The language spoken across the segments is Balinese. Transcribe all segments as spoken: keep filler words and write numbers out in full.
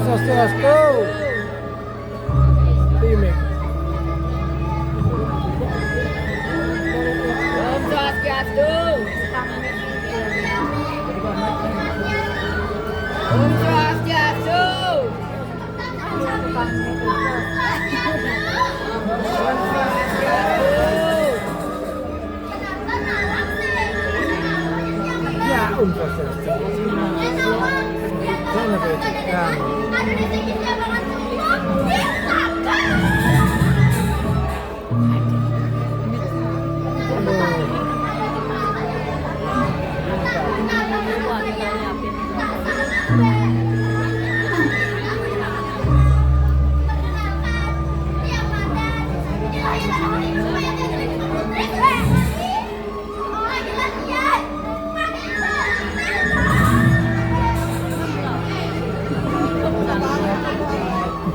Swastiastu. Timik. Om Swastiastu. Om Swastiastu. Ya, Om Swastiastu. Jangan bercakap.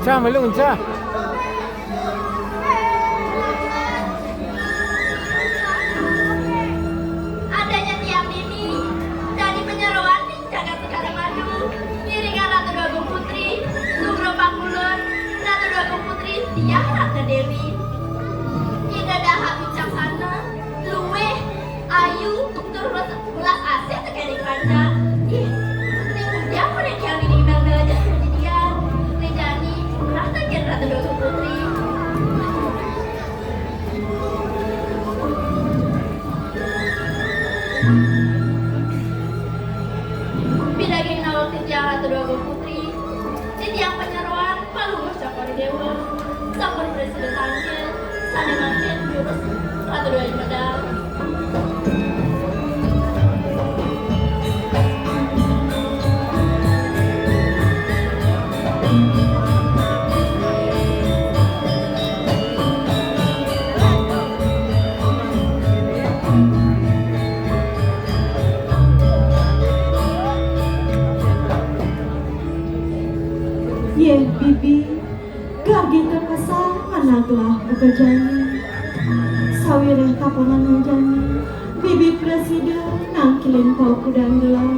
Encah, malu, encah. Adanya tiang dini, jadi penyeroan di jagat Segara Madu. Ngiringan Ratu Déwa Agung Putri, Sugro Pangulun, Ratu Déwa Agung Putri, tiang Ratna Déwi. Ida dahar bijaksana, luwih, ayu, tur welas asih tekening panca. Ih, ning udiang pun tiang dini imbang belajar pendidikan. Ning jani, Ratna Déwi, Ratu Déwa Agung Putri. Pinaging nawakti tiang Ratu Déwa Agung Putri, titiang panyeroan Palungguh Cokor I Déwa, sampun prasida tangkil, sané mangkin durus Ratu Déwa Ayu medal. Yéh, Bibi, gargita kasah anak gelah buka jani. Sawiréh kaponangan jani, Bibi prasida nangkilin paukudan gelah.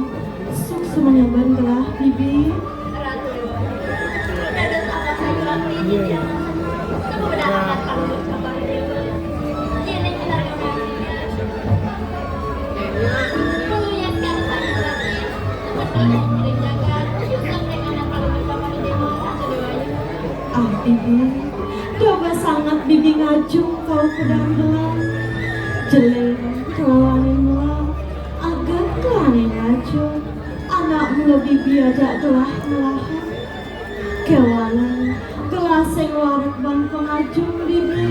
Suksma nyaban gelah, Bibi. Ah, Bibi, coba sanget Bibi ngajum kau kudang gelah. Jeleng kelawanin melah, aget kelawanin ngajum. Anak mula Bibi ajak gelah ngelahan. Kéwala, gelah sing wareg ban pangajum Bibi.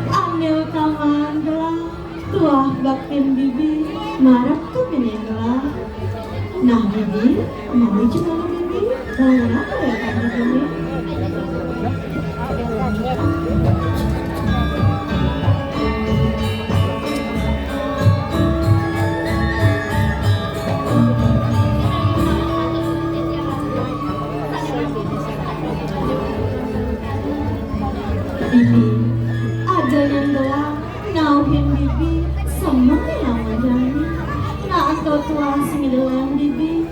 Anil kaman gelah, tuah baktin Bibi, marep ka bini gelah. Nah, Bibi, mari cenah Bibi, bangun apa ya kamu Bibi? Bibi, ada yang gelah nauhin Bibi, semeng lawan jani. Nah, ento tuas ngidelan Bibi.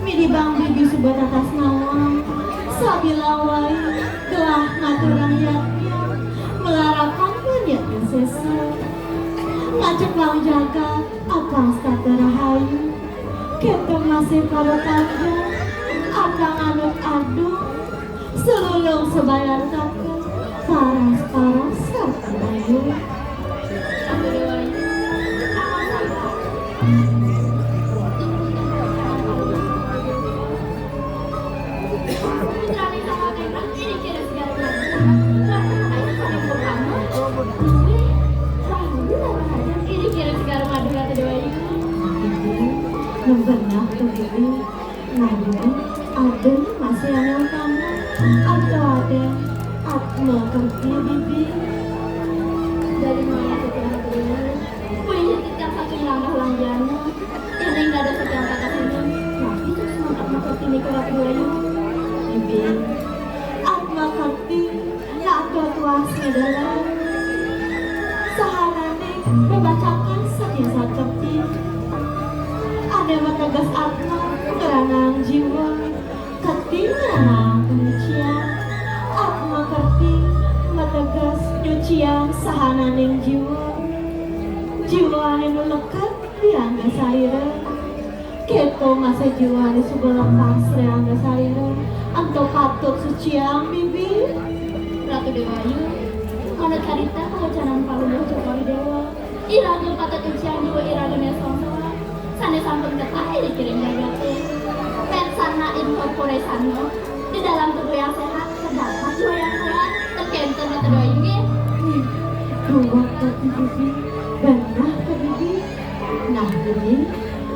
Midi bang Bibi suba tatas nawang. Sabila wai, gelah ngaturang yadnya. Apang jagat, apang setata rahayu, kéto masih para panjang, apang anut adung, selulung sebayan kaka, paras-paras sarta ayu. Iri kira segala madu ratu dewa ini. Nang benah tuh ini. Nah, ini ada masih ada utama. Ada ada. Atma kerti bibi. Dari mana tuh kira-kira? Punya titik yang satu langkah lanjana. Ini nggak ada satu yang kata sini. Tapi terus atma kerti nih kira-kira. Bibi. Atma kerti. Nya atuh tuah sing dalam. Sahanane bebacakan saking sacepti. Ane mateges atma ngeranang jiwa. Kerti ngeranang panyucian. Atma kerti mateges nyucian sahananing jiwa. Jiwa ane nu leket diangga salira. Kéto masih jiwa anu suba lepas ring angga salira, ento patut suciang, Bibi. Ratu Déwayu, manut carita kawacanan Palungguh Cokor I Déwa, iraga patut nyuciang jiwa iraga ning songsara, sané sampun ketah iri ring jagaté. Petsana in corpore sano, di dalam tubuh yang sehat terdapat jiwa yang kuat. Ten kénten, Ratu Déwayu, nggih. Duh, Ratu Bibi, benah to, Bibi. Nah, Bibi,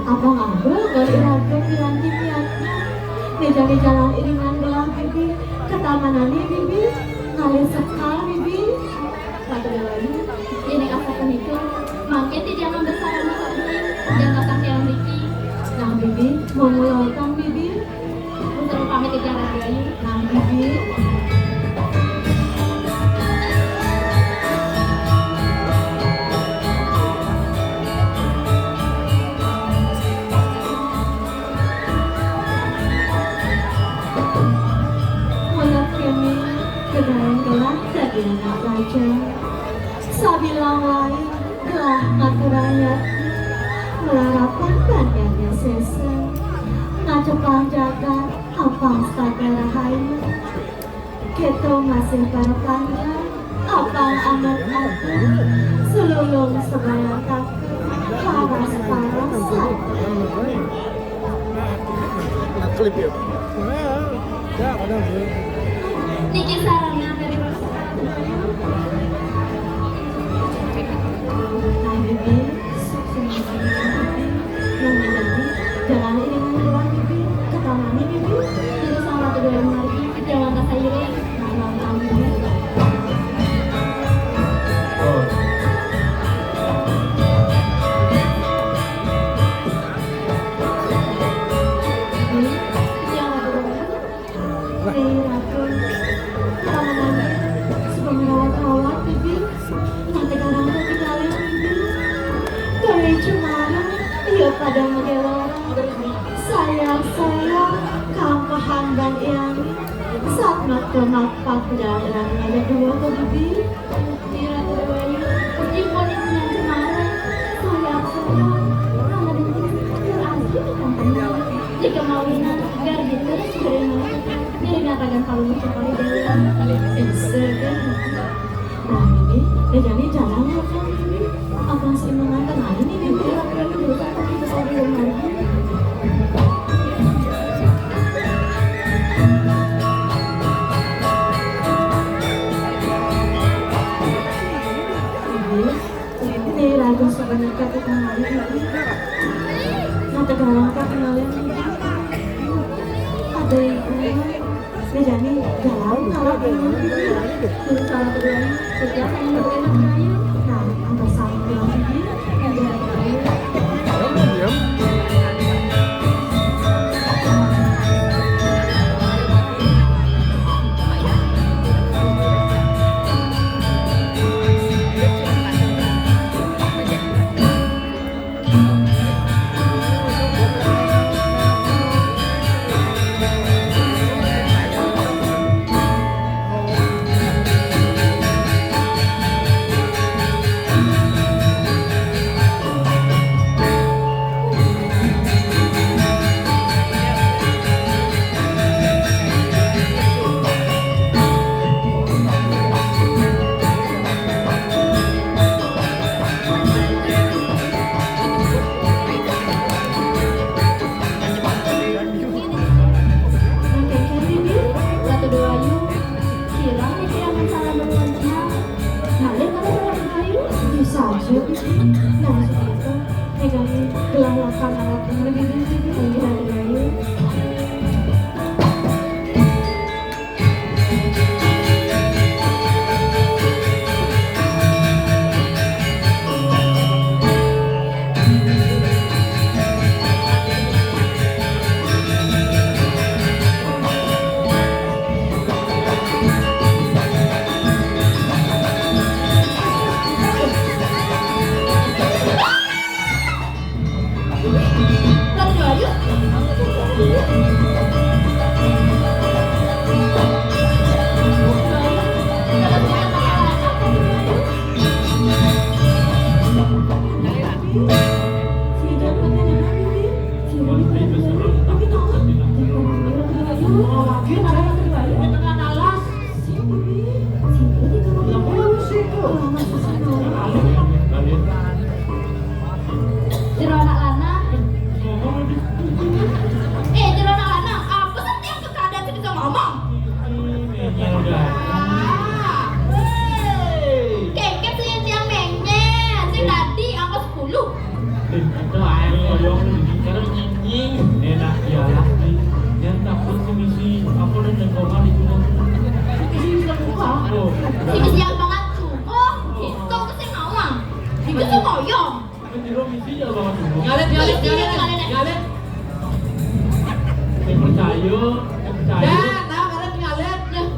apang aba ngalih raga piranti piatnya. Né jani jalan iringan gelah, Bibi. Ka tamanané, Bibi. Ngalih sekal, Bibi. Ratu Déwayu, yén asapunika, mangkin titiang ngambil sarana, Bibi. Jam pasang tiang mriki. Nah, Bibi, monggo lautang, Bibi. Putra pamit titiang, Ratu Déwayu. Nah, Bibi. Mula kéné, kedayan gelah dadi anak lajang. Sabilang lain gelah ngaturang yatna, nglarapan bandarnya sésa. Ngacepang jagat, apang setata rahayu. Kéto masih para panjang, apang anut atur, selulung sebayan kaka, paras-paras sarta. Niki sarana dari Nah, Bibi, sukses. Nah, Bibi, jalani dengan Tuhan, Bibi. Ketamanin, Bibi. Jadi sama kedua margi, jangan kasar iri. Nah, nonton, Bibi. Bibi, jangan kedua. Ih, Ratu, kamu nanya suka merawat-rawat, Bibi. Nanti kadang tuh kita lihat, Bibi. Kali cemara, iya pada menggelora. Sayang, sayang, kamu hamba yang saat makto mapak jalan ada dua tuh, Bibi. Ira Tuhan, ipun ibu nang cemara, sayang-sayang, nama dengki, berarti bukan tenang. Jika mau ina, biar gitu, segera mau kita. Jadi ngatakan kalau mau cakap di dalam. Bisa, kan? Nah, ini, eh, jadi jalan ya, kan? Ini, abang sih mengantar aja nih, Bibi. Ira Tuhan, berusaha tapi kita di rumah. Ini raga sebenarnya kita hari ini. Nah, tegalang tak kenalin ini. Ada ibu. Ini jadi galau kalau ini. Terus kalau kedua ini, setiap yang berbeda. Nah, apa salah bilang ini? Yang jadi galau. Nah, megang gelang lakang anak ini, ini, ini, ini, ini. Jero anak lanang. Eh, jero anak lanang, apa sih yang keadaan itu bisa ngomong? Ah. Kengkeng sing tiang menyet, sing dadi angka sepuluh. Eh, itu ae koyong sekarang nyanyi. Enak ya lah. Yang takut sih misi apa dan jengkongan itu. Sing bisa buka. Oh. Sing bisa banget tuh. Oh, itu sing ngawang. Itu sing koyong. Ngalet, ngalet, ngalet, ngalet. Saya percaya, saya percaya. Ya, nah, ngalet, ngalet. Eh.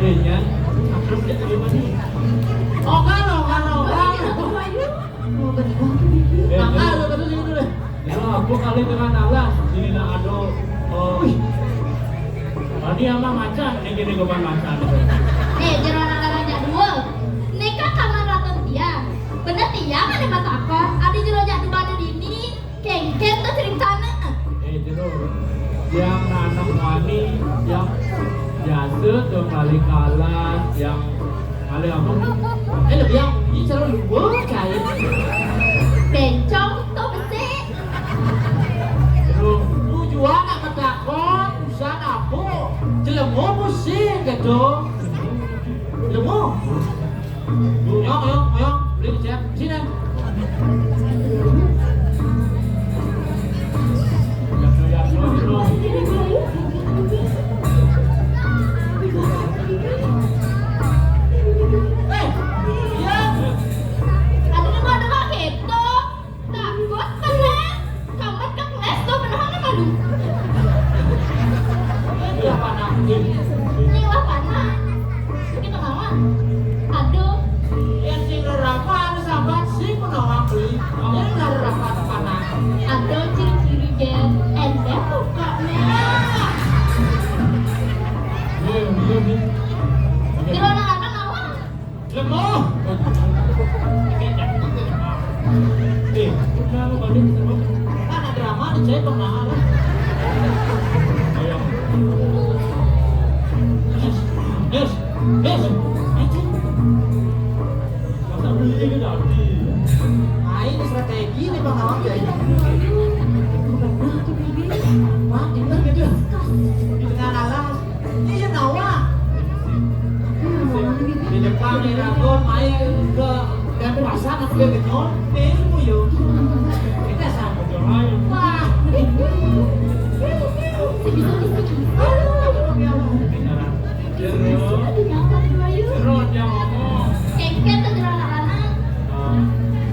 Eh, ya. Akrab ya, terima nih. Oh, kalau, kalau, kalau. Nah, kalau betul itu deh. Ya, aku kali dengan Allah, sini nak ado. Oh. Tadi ama macan, ini gini gue macan. Eh, jero anak lanang jak dua. Neka kamar raton tiang. Bener tiang ada matakon. Adi jero jak dua ada dini. Kengkeng tuh ceritana. Eh, jero. Yang anak wani, yang biasa tuh kali kalah, yang Ada apa? Eh, lebih yang ini cara lu gua cai. Bencong tuh besi. Lu, lu jual nak ketakon, urusan apa? Jelemu pusing gitu. Jelemu. Nyok, nyok, nyok, beli cek. Sini. Eh, iya. Aduh, aduh, aduh, gitu. Takut, tenang. Kamu ke kelas tuh, beneran apa lu? Iya, Pak, nah. Iya, Pak, nah. Kita lawan. Aduh. Yang sing rerapan sahabat sing menawa beli. Yang rerapan panas. Aduh, ciri-ciri gen. Endek buka nih. Iya, iya, iya. Di mana anak lawan? Lemah. Eh, udah lu balik sama. Kan ada drama di saya pernah. Ayo. Yes, yes, yes. Masa beli ini tadi? Nah, ini strategi nih, Bang Awang, ya. Wah, pinter gitu. Di tengah alas. Iya, nawa. Di depan nih, Ragon, main ke dan perasaan aku yang kenyol. Nih, ilmu, yo. Kita sama. Wah. Jero. Jero, dia ngomong. Kengken tuh jero anak-anak. Ah,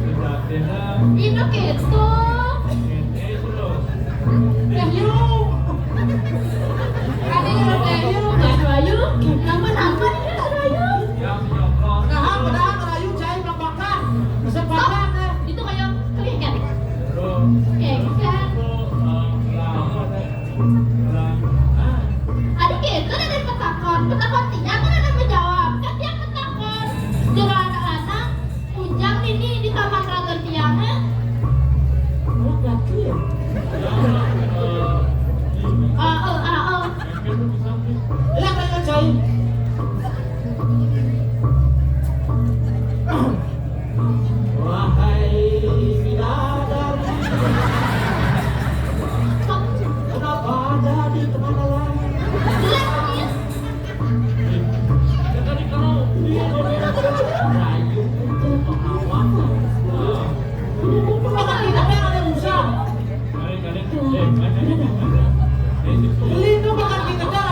sudah, sudah. Itu gitu. Kengken, sudah. Wahyu. Ada yang Wahyu, Mas Wahyu. Napa-napa nih, Mas Wahyu? Ya, ya, ya. Nah, padahal Wahyu cai makan. Kesempatan, eh. Itu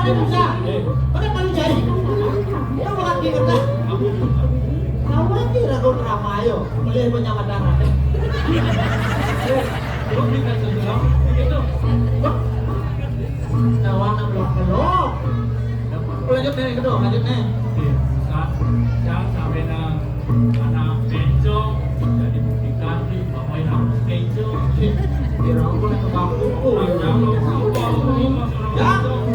Bisa. Mana paling jari? Kita bakal inget dah. Kamu lagi ragu drama, ayo. Boleh punya mata. Belum kita sebelah. Gitu. Tawa nang belok-belok. Lanjut nih, gitu, lanjut nih. Iya, sa-, jangan sampai nang anak bencong jadi bukti kaki, Bapak yang harus bencong. Iya, aku boleh ke bangkuku. Nah, jangan lupa, aku mau masuk orang Ya. bencong.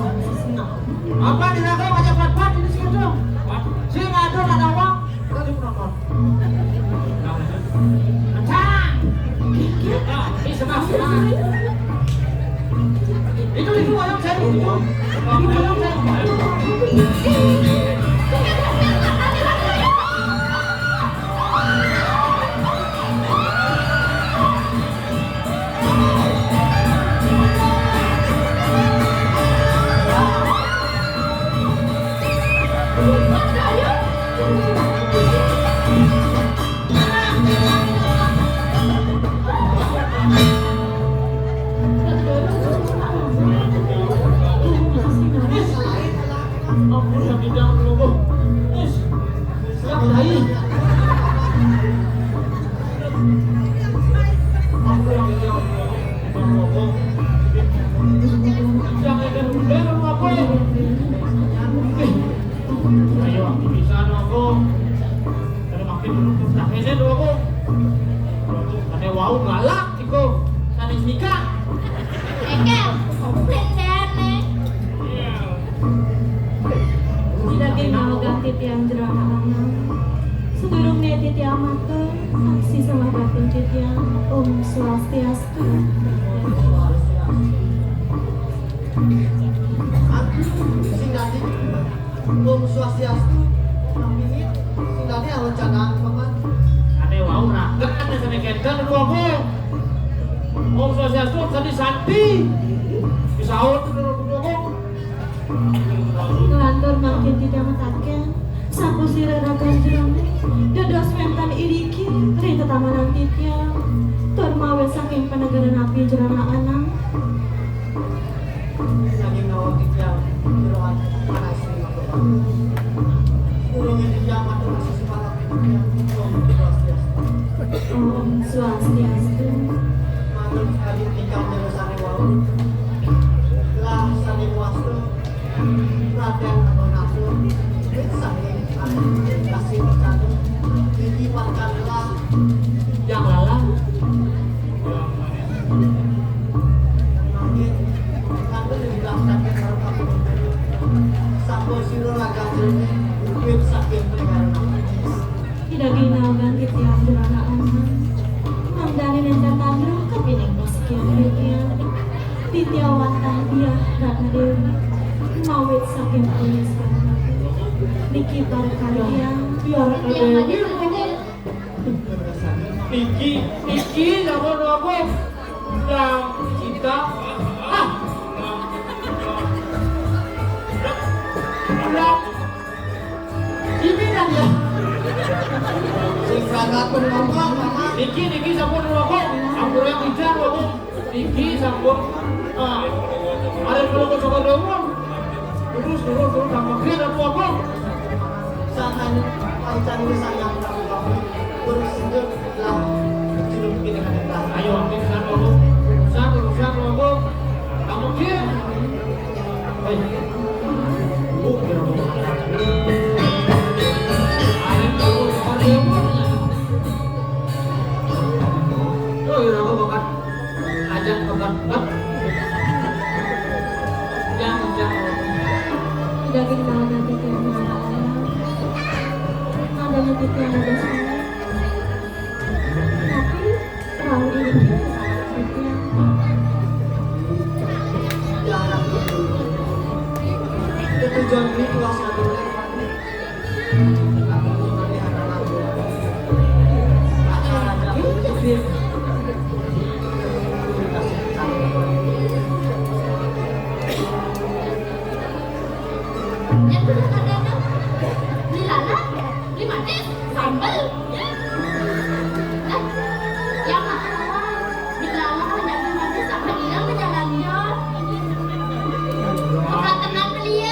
Apa di raga aja pat-pat ini sih, Cong? Apa? Sing ada nak nawang. Tadi penonton. Nah, lanjut. Acang. Ah, ini semangat, semangat. Itu, itu, ayo, saya itu. Itu, ayo, saya itu. Ampun, ya, bidang dulu, Bu. Is, siap, Dai. Ampun, ya, bidang dulu, Bu. Yang ada bunda, apa ya? Ayo, bisa dong, Bu. Ada makin dulu, tak hese dong, Bu. Ada wau galak, Ciko. Sanes nikah. Ekel, komplit kene. Tidak kenal ganti tiang jerana anang. Sedurung ne titiang matur, saksi salah batin titiang, Om Swastiastu. Aduh, sing dadi. Om Swastiastu, Mang Bingit, sing dadi awan candaan, Paman. Ane wau raket, ane sene kenten, aduh, aku. Om Swastiastu, tadi santi. Disaut, aduh, aku. Ngelantur mangkin tidak mataken, sapu sira ragan jerami, dados wenten iriki, ring tetamanan titiang, tur mawit saking panegaran api jerana anang. Nanging nawang titiang, jeroan panas ring matur. Durunge titiang matur sesembah titiang, Om Swastiastu. Om Swastiastu. Manut kali tingkah jero sane wau. Lah sane wasta, Raden Amonata, wit saking kasih percaya, niki pakan lah. Yang lalah. Mangkin, kantun dijelaskan karo Pak Gubernur. Sampun sira raga jroning wit saking pengaruh. Tidak gina bangkit yang jerana anang. Mangdani nenten tanduk kepining pasekian dunia. Titiawan tah diah Ratna Dewi. Mawit saking tulis niki para karya. Biar Dewi. Iki, iki, sampun aku. Yang cinta. Ah. Udah. Ini kan ya. Sing kagak pun ngomong, Mama. Niki, niki sampun rokok. Ampun yang bicara, Bu. Niki sampun. Ah. Ada kalau ke Soko Domo. Terus, terus, terus, sama kira, Bu, aku. Sangkan, pancen ini sayang, kamu, kamu. Terus, terus. Lah, judul kita kan, Pak. Ayo, ambil satu, Bu. Satu, satu, Bu. Kamu dia. Hei. Bu, kira mau makan. Ada yang tahu, apa dia, Bu? Tuh, kira mau makan. Ajak makan, Pak. Jangan, jangan. Daging tahu nanti kayak mana, ada nanti kayak ada. Tapi terlalu ini. Itu John Lee kelas satu. Yang belum ada, Beli lalat, beli manis, sambel. Ya. Nah, yang makan orang. Beli lalat, banyak beli manis, sampai hilang ke jalan dia. Makan tenang beli ya.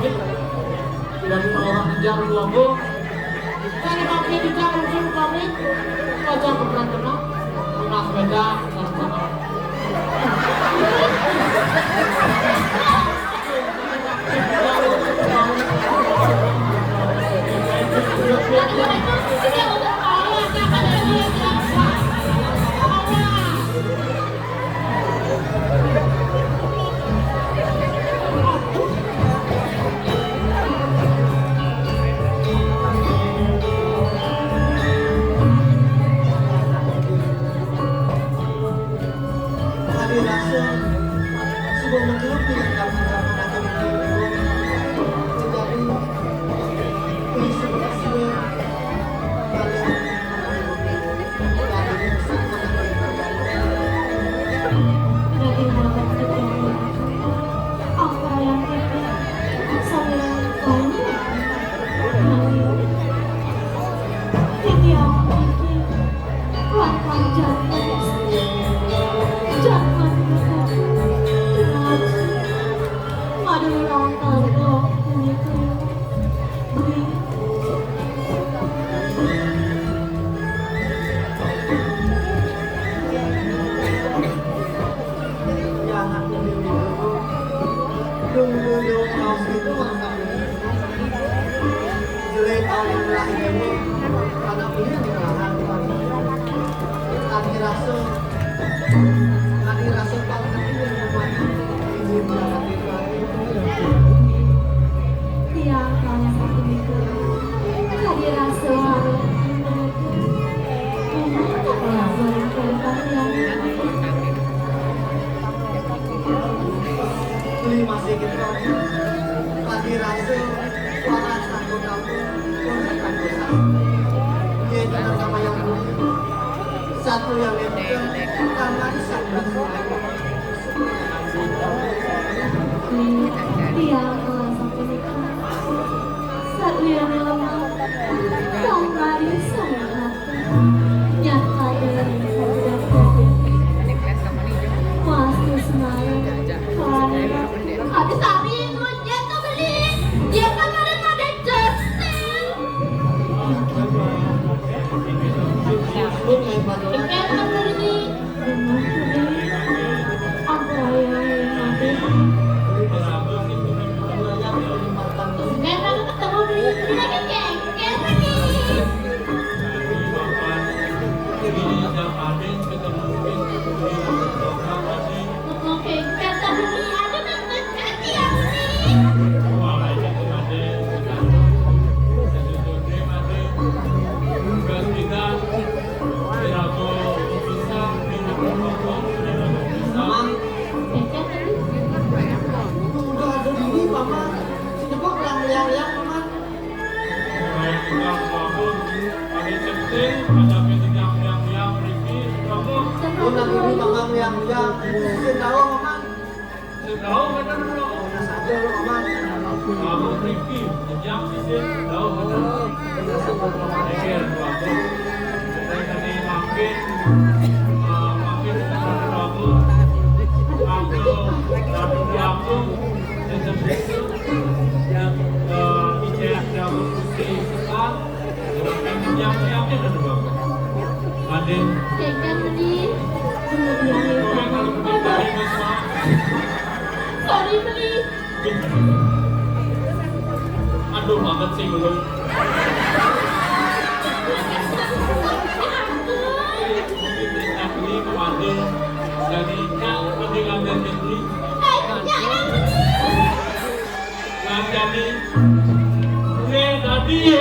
pamit. Tidak ada orang ngejar lu, Ambo. Cari pamit, dicari langsung pamit. Baca keterangan kena. Lunas beda, lunas beda. Tadi rasa sudah mengelupi yang kami dapat menjadi isu. Daging dapat terjadi apa yang kita sambil kau ini. Titi aku ini. Kuat panjang. Jangan lupa. Kenapa? Ada orang tahu kau ini. Tiang salah satu minggu. Tadi rasa harus minggu. Mama tak pernah berangkat yang beli masih kita. Tadi rasa suara satu kampung pun akan dosa. Dia dengan sama yang beli. Satu yang itu kamar satu. Tiang salah satu minggu. Satliyane lemah, kang mari sayang ati. Nyat kadang sabda-sabda. Wastu semalam, kelana. Habis hari, duit jet tuh beli. Jet kan ada, ada jet sih. Jet kan beli. Udah ada dini, Paman. Si Jebak udah meliang-liang, Paman. Baik, kita bangun. Ada cetil, ada yang meliang-liang, Riki, bangun. Udah dini, Paman, meliang-liang. Sing jauh, Paman. Sing jauh, bener, Paman. Udah saja, Paman. Bangun, Riki. Jam sisir, jauh, bener. Mikir, bagus. Kita tadi makin, eh, makin, bagus. Aku, aku diaku, tetap itu, yang, eh, ijek, yang suka, yang, yang, yang, yang, bagus. Adin. Keken, Beli. Kemudian, kalau kita, Aduh. Sorry, Beli. Aduh, banget sih belum. Ini kemana? Jadi, Kak, nanti ngambil Fitri. Nggak jadi. Gue tadi ya.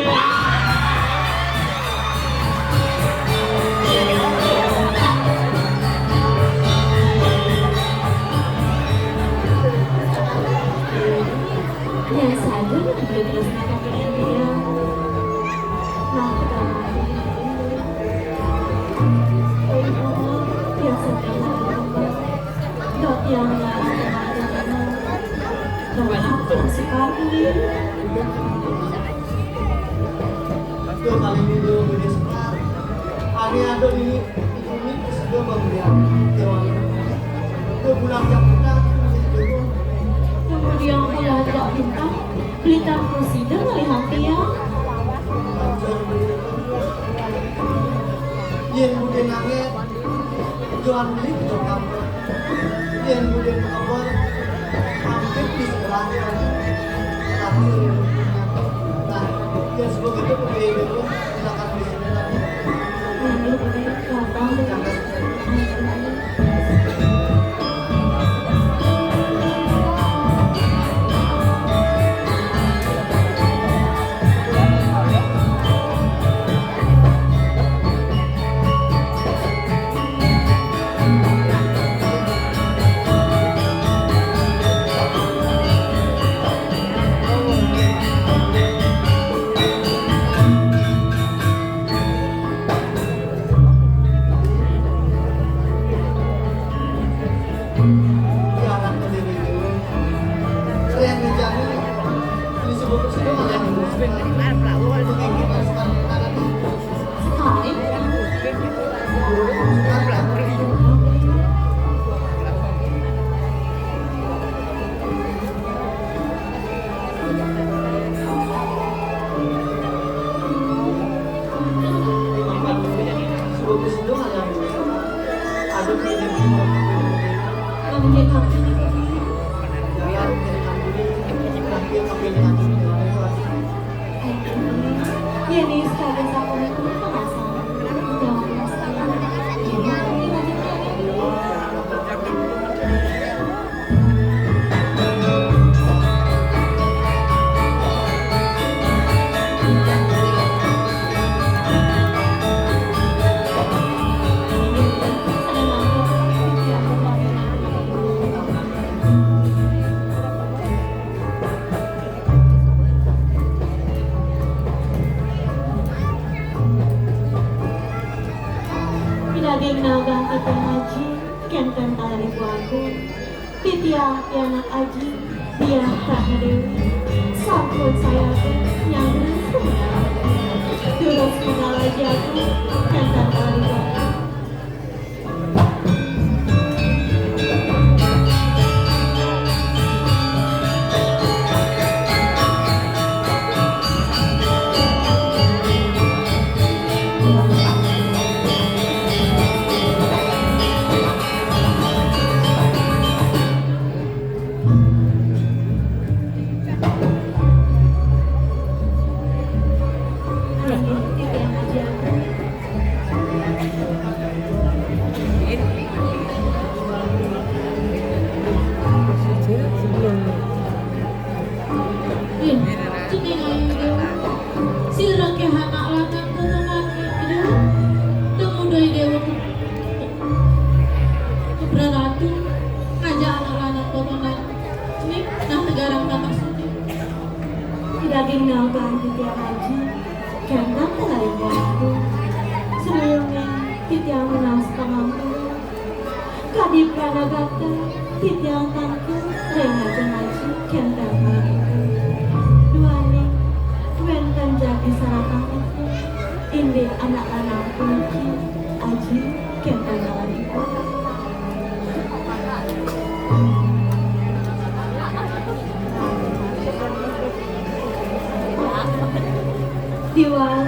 Biasa banget. Dok yang nggak ada. Dok, sekali. Dua kali ini dua punya sekar. Ani ada di ini, ini sudah pemberian. Dewan. Dua bulan yang kita, kemudian bulan yang kita, belikan presiden melihat dia. Yang budi nangis, Johan beli ke Johan. Yang budi mengobrol, hampir di sebelah. Tapi, nah, yang sebelum itu, silakan di sini. Daging nagang kita ngaji, kenten tali buaku. Titiang pianak aji, biah tak dewi. Sampun saya yang terus. Terus mengalah jago, kenten tali buaku. Ih, cening ayu dewa. Sira ké anak lanang keturunan dewa. Temu doi dewa ke-, keberatan. Ngajak anak lanang keturunan. Nih, nah tegarang kata sini. Daging nagang titiang aji, kenten tali buaku. Sebelumnya, titiang nunas pangampura. Kadi pranagata, titiang tangkil, ring aji-aji, kenten tali buaku. Duaning, wenten jagi saratang ipun, indik anak lanang puniki, aji, kenten tali buaku. Diwang,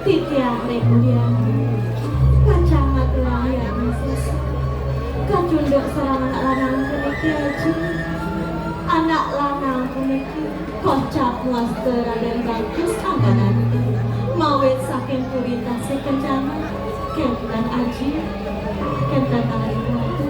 titiang Rek Udiana. Pacang ngaturang yadnya sesa. Kacunduk sareng anak lanang puniki aji. Anak lanang puniki kocap ngasta Raden Bagus anggananti. Mawit saking puri Tasih Kencana. Kenten aji, kenten tali buaku.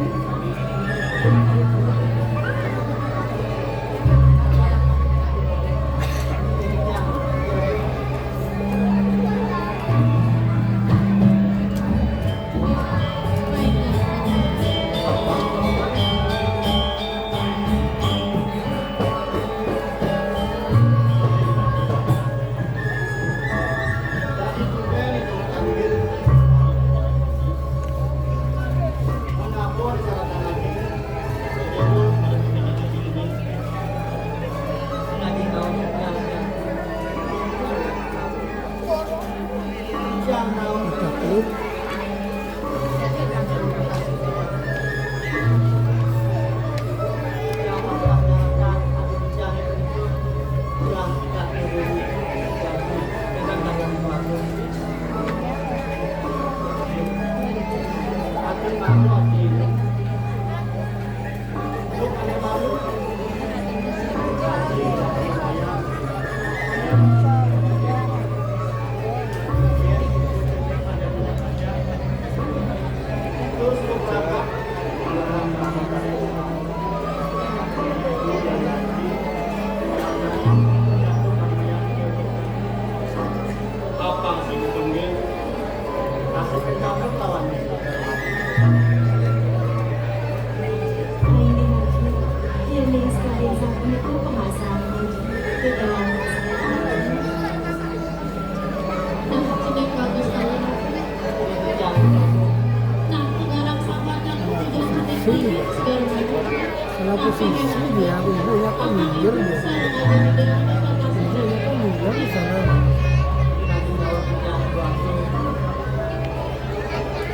Salah posisi dia, ibunya kan minggir dia. Ibunya kan minggir di sana.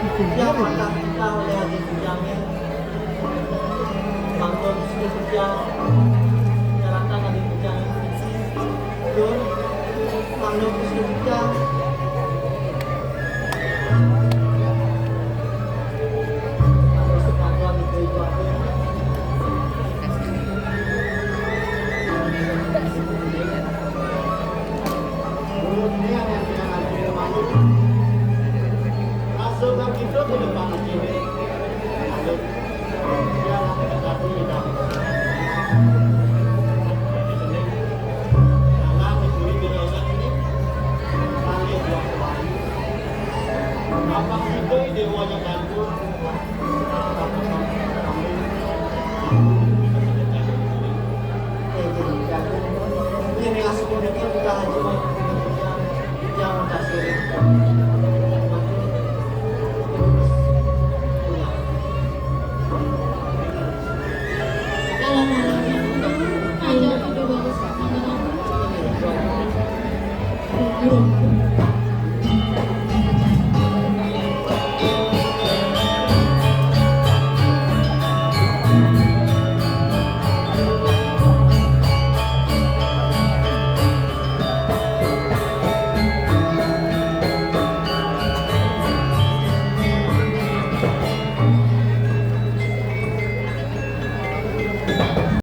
Itu dia.